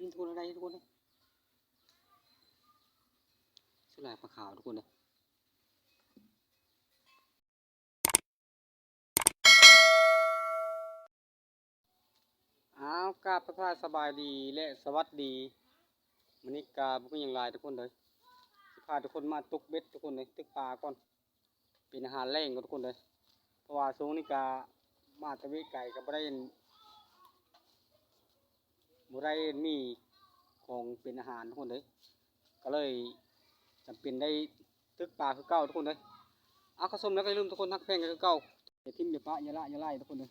ທຸກຄົນໄດ້ ທຸກຄົນເດ້ ສ່ວນຫຼາຍປາຂາວ ທຸກຄົນເດ້. ອ້າວ ກາບທັກທາຍສະບາຍດີ ແລະ ສະຫວັດດີ. ມື້ນີ້ກະບໍ່ມີຫຍັງຫຼາຍ ທຸກຄົນເດີ ຊິພາທຸກຄົນມາຕົກເບັດ ທຸກຄົນເດີ ຕຶກປາກ່ອນ ເປັນອາຫານແລງກ່ອນ ທຸກຄົນເດີ. ເພາະວ່າຊ່ວງນີ້ກະມາແຕ່ເວໄກ ກະບໍ່ໄດ້ ບໍ່ໄດ້ມີຂອງເປັນອາຫານ ທຸກຄົນເດີ ກະເລີຍຈຳເປັນໄດ້ ຕຶກປາຄືເກົ່າ ທຸກຄົນເດີ. ເອົາ ເຂົ້າຊົມແລ້ວກະຢ່າລືມ ທຸກຄົນຮັກແພງກັນຄືເກົ່າ ຢ່າຖິ້ມ ຢ່າປະ ຢ່າລະ ຢ່າໄລ່ ທຸກຄົນເດີ.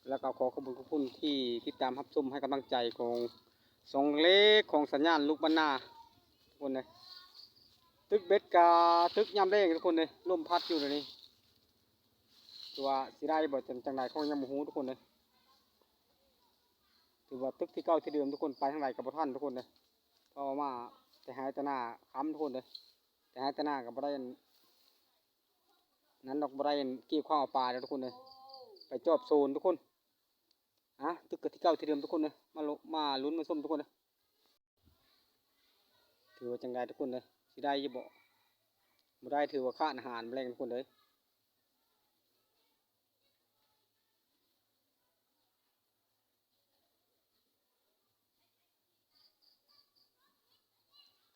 ແລ້ວກະຂໍຂອບຄຸນ ຂອບຄຸນທີ່ຕິດຕາມຮັບຊົມ ໃຫ້ກຳລັງໃຈຂອງຊ່ອງເລັກຂອງສັນຍານລູກບ້ານນາ ທຸກຄົນເດີ. ຕຶກເບັດກະຕຶກຍາມແລງ ທຸກຄົນເດີ ລົມພັດຢູ່ດຽວນີ້ ຄືວ່າຊິໄດ້ບໍ່ ຈັ່ງ ຈັ່ງໃດ ເຮົາຍັງບໍ່ຮູ້ ທຸກຄົນເດີ. ຖືວ່າຕຶກທີ່ເກົ່າທີ່ເດີມ ທຸກຄົນ ໄປທາງໃດກະບໍ່ທັນ ທຸກຄົນເດີ. ເພາະວ່າມາແຕ່ໄຮ່ແຕ່ນາຄ່ຳ ທຸກຄົນເດີ ແຕ່ໄຮ່ແຕ່ນາກະບໍ່ໄດ້ອັນນັ້ນດອກ ບໍ່ໄດ້ອັນກີ້ເຂົ້າເອົາປາເດີ ທຸກຄົນເດີ ໄປຈອບໂຊນ ທຸກຄົນ. ອ່າ ຕຶກກະທີ່ເກົ່າທີ່ເດີມ ທຸກຄົນເດີ ມາລຸ ມາລຸ້ນມາຊົມ ທຸກຄົນເດີ. ຖືວ່າຈັ່ງໃດ ທຸກຄົນເດີ ຊິໄດ້ຢູ່ບໍ່ ບໍ່ໄດ້ ຖືວ່າຂາດອາຫານແລງ ທຸກຄົນເດີ.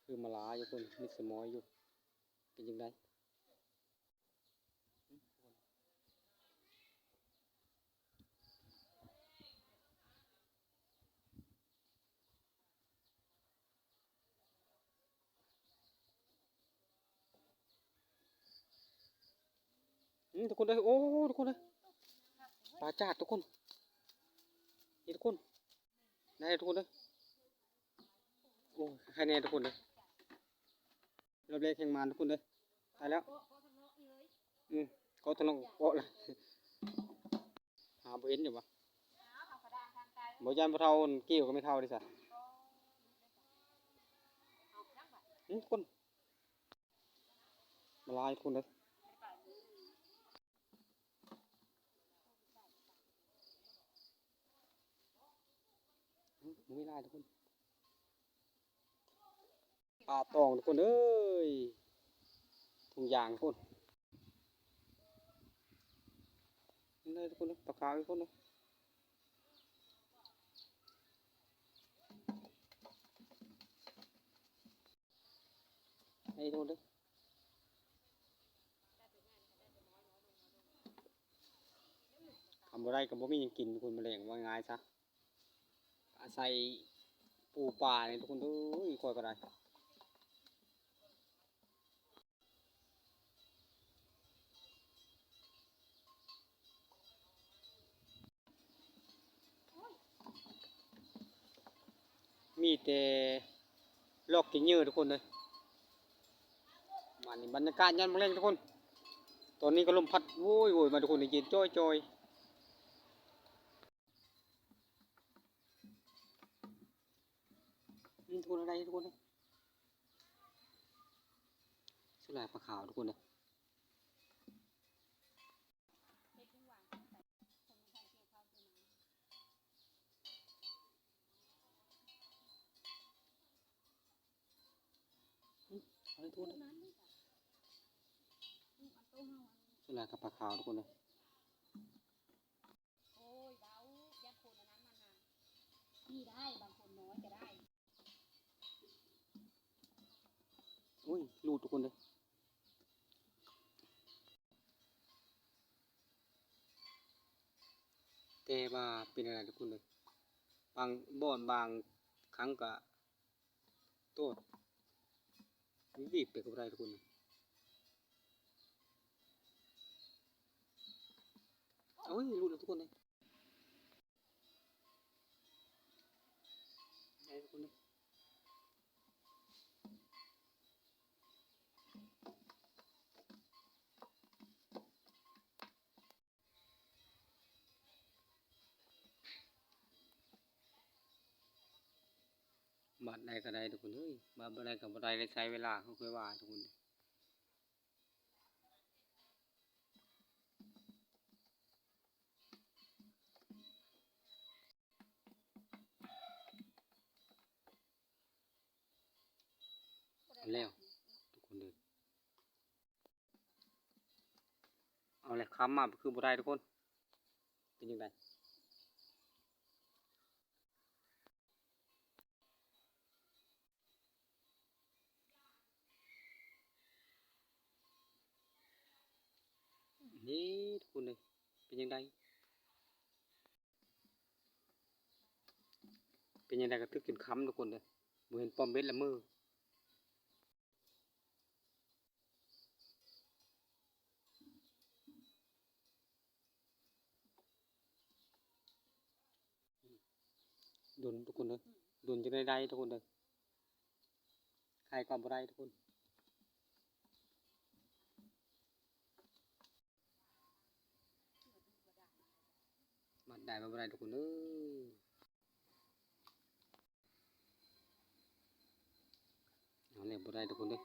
ຄືມາຫຼາຍຢູ່ພຸ້ນ ມິດສະໝອຍຢູ່ ເປັນຈັ່ງໃດ? ອືມ ທຸກຄົນເອີຍ ໂອ້ ທຸກຄົນເອີຍ ປາຈາດ ທຸກຄົນ ນີ້ ທຸກຄົນ ໄດ້ ທຸກຄົນເອີຍ. ໂອ້ ໃຄແນ່ ທຸກຄົນເອີຍ ລອບແລກແຮງມານ ທຸກຄົນເອີຍ. ໄດ້ແລ້ວ ອືມ ເກາະທະນອກ ເກາະລະ ຫາບໍ່ເຫັນຢູ່ຫວາ ບໍ່ຢ້ານຜູ້ເຖົ້າກ່ຽວກັບແມ່ເຖົ້າເດຊະ. ອືມ ຄົນມາຫຼາຍຄົນເດ້ ອືມ ມີຫຼາຍທຸກຄົນ. ປາຕອງທຸກຄົນເອີຍ ທຸງຢາງພຸ້ນ ເຫັນເລີຍທຸກຄົນເອີຍ ປາຂາວທຸກຄົນເອີຍ ໃຫ້ທຸກຄົນເດີ ທຳບໍ່ໄດ້ກໍບໍ່ມີຫຍັງກິນທຸກຄົນ ມາແລງວ່າງ່າຍຊະ. ອາໄສປູປານີ້ທຸກຄົນເອີຍ ຂ້ອຍກໍໄດ້ ມີແຕ່ລອກກິນເຫຍື່ອທຸກຄົນເອີຍ. ມານີ້ບັນຍາກາດຍາມແລງທຸກຄົນ ຕອນນີ້ກໍລົມພັດໂຫຍໆມາທຸກຄົນ ເຢັນຈ້ອຍໆ. ອືມ ທຸກຄົນ ໄດ້ທຸກຄົນເດ້ ສ່ວນຫຼາຍປາຂາວທຸກຄົນເດ້ ອືມ ເອົາເລີຍທຸກຄົນເດ້ ສ່ວນຫຼາຍກໍປາຂາວທຸກຄົນເດ້. ໂອ້ຍ ເວົ້າ ຢ້ານຄົນອັນນັ້ນມັນນະ ມີໄດ້ ບາງຄົນນ້ອຍກໍໄດ້ ໂອ້ຍ ຫຼຸດທຸກຄົນເດ້ ແຕ່ວ່າເປັນອະໄລທຸກຄົນເດ້ ບາງບ່ອນບາງຄັ້ງກະ ໂຕດ ມັນບີບໄປກໍບໍ່ໄດ້ທຸກຄົນ ໂອ້ຍ ຫຼຸດແລ້ວທຸກຄົນເອີຍ ໄດ້ທຸກຄົນເອີຍ. ບາດໃດກໍໄດ້ທຸກຄົນເອີຍ ບາດບໍ່ໄດ້ກໍບໍ່ໄດ້ ໄດ້ໃຊ້ເວລາ ເຮົາຄ່ອຍວ່າທຸກຄົນ. ເ ແລ້ວທຸກຄົນເດີ. ເອົາແຫຼະ ຄຳມາຄືບໍ່ໄດ້ທຸກຄົນ. ເປັນຈັ່ງໃດ? ນີ້ທຸກຄົນເອີຍ ເປັນຈັ່ງໃດ? ເປັນຈັ່ງໃດກໍຖືກຈົນຄ່ຳທຸກຄົນເດີ. ບໍ່ເຫັນປ້ອມເບັດລະເມີ. ດົນທຸກຄົນເດີ ດົນຈັ່ງໄດ້ໄດ້ທຸກຄົນເດີ. ໃຄກໍບໍ່ໄດ້ທຸກຄົນ. ມັດໄດ້ມັນບໍ່ໄດ້ທຸກຄົນເອີຍ. ເອົາແລ້ວ ບໍ່ໄດ້ທຸກຄົນເດີ.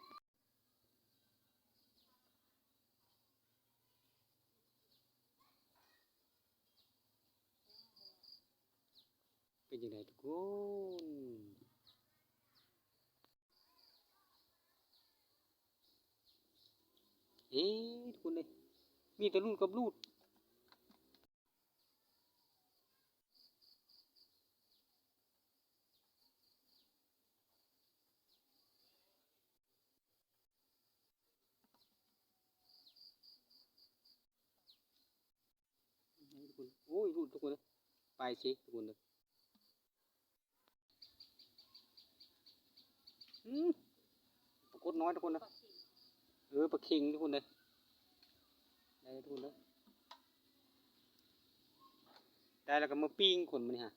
ເປັນຈັ່ງໃດທຸກຄົນ? ເອີ ທຸກຄົນເອີຍ ມີແຕ່ລູດກັບລູດ. ໂອ້ຍ ຫຼຸດທຸກຄົນເອີຍ ໄປຊິທຸກຄົນເອີຍ. ອືມ ປາກົດນ້ອຍທຸກຄົນເອີຍ. ເອີ ປາເຂັງທຸກຄົນເອີຍ ໄດ້ທຸກຄົນເອີຍ. ໄດ້ແລ້ວກໍມາປີ້ງຄົນມື້ນີ້ຫາ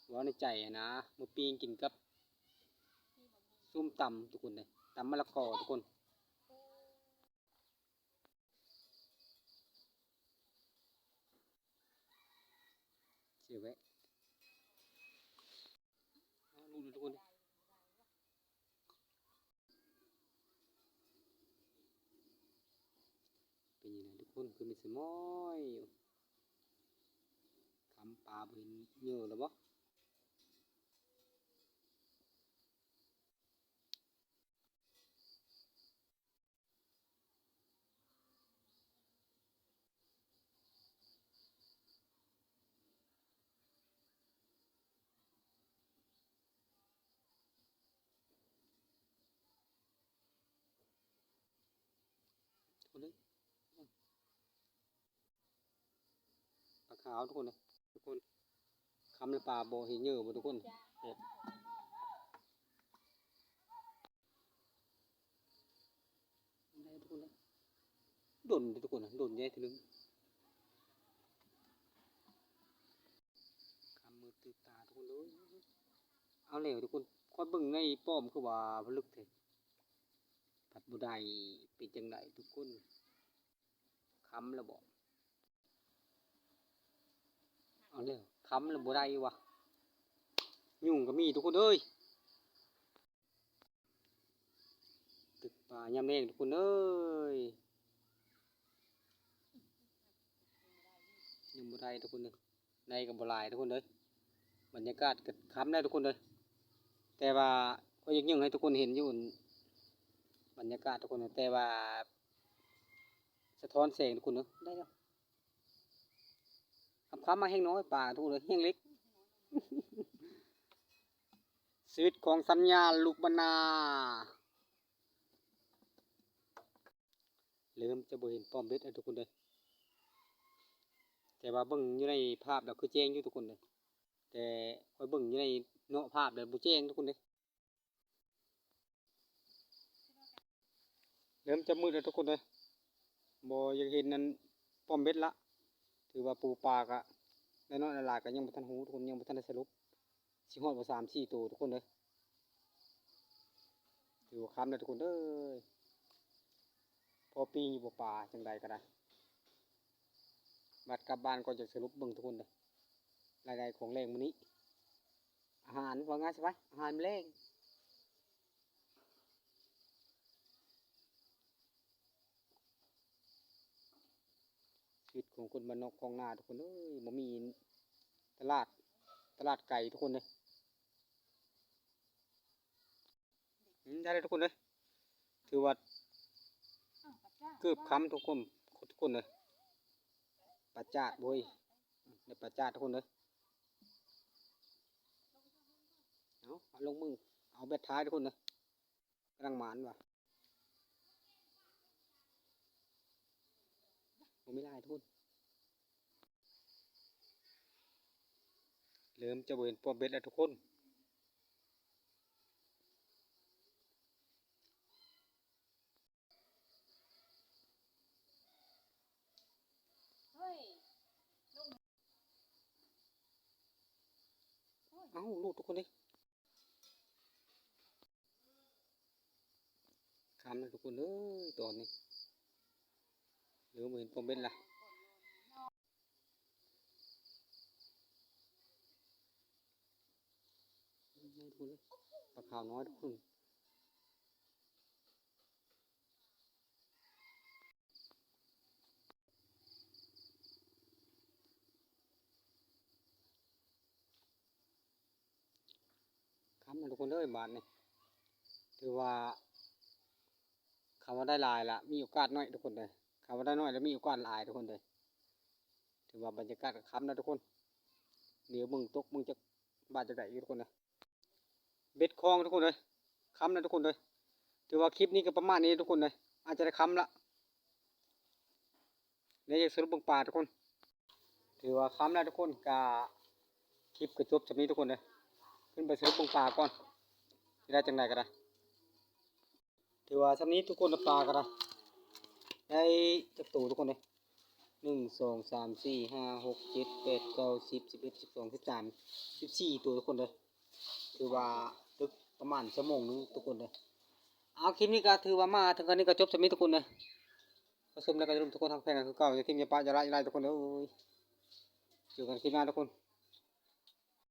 ເວົ້າໃນໃຈຫັ້ນນະ ມາປີ້ງກິນກັບສົ້ມຕຳທຸກຄົນເອີຍ ຕຳມະລະກອທຸກຄົນ. ເສຍແວະ ລຸ້ນທຸກຄົນ ເປັນຈັ່ງໃດທຸກຄົນ ຄືມີສະໝອຍຢູ່ ຄຳປາບໍ່ເຫັນເຫຍື່ອແລ້ວບໍ? ປາຂາວທຸກຄົນເອີຍ ທຸກຄົນ ຄຳແລ້ວປາບໍ່ເຫັນເຫຍື່ອບໍ່ທຸກຄົນ? ໄດ້ທຸກຄົນເດີ ດົນເດີທຸກຄົນ ດົນໃຫຍ່ເທື່ອໜຶ່ງ ຄຳມືດຕື່ນຕາທຸກຄົນເດີ. ເອົາແລ້ວທຸກຄົນ ຂ້ອຍເບິ່ງໃນປ້ອມຄືວ່າເລິກແທ້ ພັດບໍ່ໄດ້ ເປັນຈັ່ງໃດທຸກຄົນ? ຄ່ຳແລ້ວບໍ? ເອົາແລ້ວ ຄ່ຳແລ້ວບໍ່ໄດ້ວະ ຍຸງກໍມີທຸກຄົນເອີຍ. ຕຶກປາຍາມແລງທຸກຄົນເອີຍ ຍັງບໍ່ໄດ້ທຸກຄົນເອີຍ. ໄດ້ກໍບໍ່ຫຼາຍທຸກຄົນເອີຍ ບັນຍາກາດກໍຄ່ຳແລ້ວທຸກຄົນເອີຍ. ແຕ່ວ່າຂ້ອຍຢາກຍື່ນໃຫ້ທຸກຄົນເຫັນຢູ່ ບັນຍາກາດທຸກຄົນເອີຍ ແຕ່ວ່າສະທ້ອນແສງທຸກຄົນເອີຍ. ໄດ້ແລ້ວ ຄ່ຳໆມາແຮງນ້ອຍປາທຸກຄົນເອີຍ ແຮງເລັກ. ຊີວິດຂອງສັນຍາລູກບ້ານນາ ເລີ່ມຈະບໍ່ເຫັນປ້ອມເບັດແລ້ວທຸກຄົນເອີຍ. ແຕ່ວ່າເບິ່ງຢູ່ໃນພາບແລ້ວຄືແຈ້ງຢູ່ທຸກຄົນເອີຍ ແຕ່ຂ້ອຍເບິ່ງຢູ່ໃນນອກພາບແລ້ວບໍ່ແຈ້ງທຸກຄົນເອີຍ. ເລີ່ມຈະມືດແລ້ວທຸກຄົນເອີຍ ບໍ່ຢາກເຫັນອັນປ້ອມເບັດລະ. ຖືວ່າປູປາກະໄດ້ນ້ອຍໄດ້ຫຼາຍກະຍັງບໍ່ທັນຮູ້ທຸກຄົນ ຍັງບໍ່ທັນໄດ້ສະຫຼຸບ ຊິຮອດບໍ່ສາມສີ່ໂຕທຸກຄົນເອີຍ. ຖືວ່າຄ່ຳແລ້ວທຸກຄົນເອີຍ ພໍປີ້ງຢູ່ບໍ່ປາ ຈັ່ງໃດກໍໄດ້. ບັດກັບບ້ານກໍຈະສະຫຼຸບເບິ່ງທຸກຄົນເດີ ລາຍໄດ້ຂອງແລງມື້ນີ້ ອາຫານ ເວົ້າງ່າຍຊະໄປ ອາຫານມື້ແລງ. ຊີວິດຂອງຄົນບ້ານນອກຄອງນາທຸກຄົນເອີຍ ບໍ່ມີຕະຫຼາດ ຕະຫຼາດໄກທຸກຄົນເອີຍ. ໄດ້ເລີຍທຸກຄົນເອີຍ ຖືວ່າເກືອບຄ່ຳທຸກຄົນ ທຸກຄົນເອີຍ ປາຈາດເວີຍ ໄດ້ປາຈາດທຸກຄົນເອີຍ ເອົາ ເອົາລົງມື ເອົາແບັດທ້າຍທຸກຄົນເອີຍ ກຳລັງໝານວ່າ ບໍ່ມີຫຼາຍທຸກຄົນ ເລີ່ມຈະບໍ່ເຫັນປ້ອມເບັດແລ້ວທຸກຄົນ ເອົ້າ ຫຼຸດທຸກຄົນເອີຍ ຄ່ຳແລ້ວທຸກຄົນເອີຍ ຕອນນີ້ເລີ່ມບໍ່ເຫັນປ້ອມເບັດລະ ປາຂາວນ້ອຍທຸກຄົນ ຄ່ຳແລ້ວທຸກຄົນເອີຍ ບາດນີ້ຖືວ່າ ຄຳວ່າໄດ້ຫຼາຍລະມີໂອກາດໜ້ອຍທຸກຄົນເດີ ຄຳວ່າໄດ້ໜ້ອຍລະມີໂອກາດຫຼາຍທຸກຄົນເດີ ຖືວ່າບັນຍາກາດກໍຄ່ຳແລ້ວທຸກຄົນ ດຽວເບິ່ງຕົກເບິ່ງຈັກບາດຈັກໃດຢູ່ທຸກຄົນເດີ ເບັດຄອງທຸກຄົນເອີຍ ຄ່ຳແລ້ວທຸກຄົນເອີຍ ຖືວ່າຄລິບນີ້ກໍປະມານນີ້ທຸກຄົນເອີຍ ອາດຈະໄດ້ຄ່ຳລະ ແລ້ວຈະສະຫຼຸບເບິ່ງປາທຸກຄົນ ຖືວ່າຄ່ຳແລ້ວທຸກຄົນ ກະຄລິບກໍຈົບສ່ຳນີ້ທຸກຄົນເດີ ຂຶ້ນໄປສະຫຼຸບເບິ່ງປາກ່ອນ ຊິໄດ້ຈັ່ງໃດກໍໄດ້ ຖືວ່າສ່ຳນີ້ທຸກຄົນ ປາກໍໄດ້ ໄດ້ຈັກໂຕທຸກຄົນເດີ ໜຶ່ງ ສອງ ສາມ ສີ່ ຫ້າ ຫົກ ເຈັດ ແປດ ເກົ້າ ສິບ ສິບເອັດ ສິບສອງ ສິບສາມ ສິບສີ່ໂຕທຸກຄົນເດີ ຖືວ່າຕຶກປະມານຊົ່ວໂມງໜຶ່ງທຸກຄົນເດີ ເອົາ ຄລິບນີ້ກໍຖືວ່າມາເຖິງອັນນີ້ກໍຈົບສ່ຳນີ້ທຸກຄົນເດີ ກໍຊົມແລ້ວກໍຢ່າລືມທຸກຄົນຮັກແພງກັນຄືເກົ່າ ຢ່າຖິ້ມຢ່າປະຢ່າລະຢ່າໄລທຸກຄົນເອີຍ ເຈີກັນຄລິບໜ້າທຸກຄົນ.